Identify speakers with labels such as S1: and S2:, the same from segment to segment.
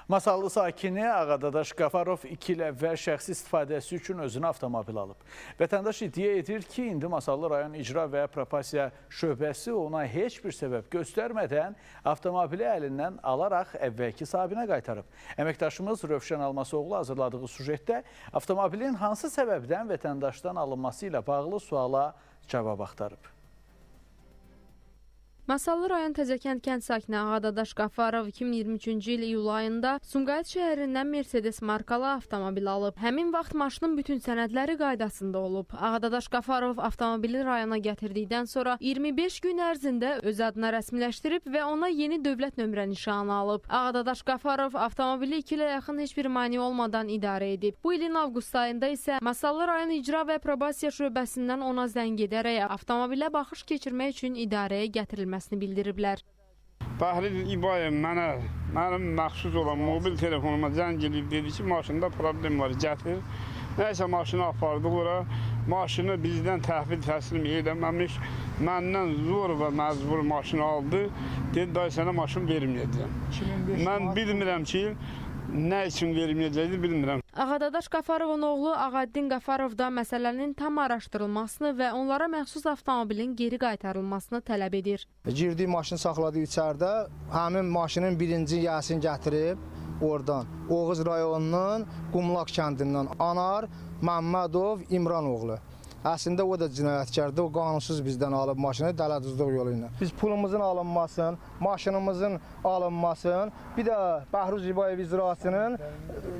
S1: Masallı sakini Ağadadaş Qafarov 2 il əvvəl şəxsi istifadəsi üçün özünə avtomobil alıb. Vətəndaş iddia edir ki, indi Masallı rayon İcra və Probasiya şöbəsi ona heç bir səbəb göstərmədən avtomobili əlindən alaraq əvvəlki sahibinə qaytarıb. Əməkdaşımız Rövşən Almasoğlu hazırladığı süjetdə avtomobilin hansı səbəbdən vətəndaşdan alınması ilə bağlı suala cavab axtarıb.
S2: Masallı rayon Təzəkənd kənd sakini Ağadadaş Qafarov 2023-cü il iyul ayında Sumqayıt şəhərindən Mercedes markalı avtomobil alıb. Həmin vaxt maşının bütün sənədləri qaydasında olub. Ağadadaş Qafarov avtomobili rayona gətirdikdən sonra 25 gün ərzində öz adına rəsmiləşdirib və ona yeni dövlət nömrə nişanı alıb. Ağadadaş Qafarov avtomobili 2 ilə yaxın heç bir mane olmadan idarə edib. Bu ilin avqust ayında isə Masallı rayon İcra və Probasiya şöbəsindən ona zəng edərək avtomobilə baxış keçirmək üçün idarəyə gətirilməsini bildiriblər.
S3: Bəhruz İbayev mənə, mənim məxsus olan mobil telefonuma zəng eləyib dedi ki, maşında problem var, gətir. Nəysə maşını apardıq ora, maşını bizdən təhvil təslim eləməmiş, məndən zor və məcbur maşını aldı. Dedi, dayı sənə maşın verməyəcəm. Mən bilmirəm ki, nə üçün verməyəcəkdi, bilmirəm.
S2: Ağadadaş Qafarovun oğlu Ağaddin Qafarov da məsələnin tam araşdırılmasını və onlara məxsus avtomobilin geri qaytarılmasını tələb edir.
S4: Girdik, maşını saxladı içəridə, həmin maşının birinci yəsini gətirib oradan, Oğuz rayonunun Qumlaq kəndindən Anar Məmmədov İmranoğlu. Əslində o da cinayətkardır, o qanunsuz bizdən alıb maşını dələduzluq yolu ilə. Biz pulumuzun alınmasın, maşınımızın alınmasın, bir də Bəhruz İbayev icraçının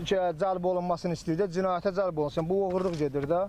S4: cəlb olunmasını istəyirik də, cinayətə cəlb olunsun. Bu oğurluq gedir də.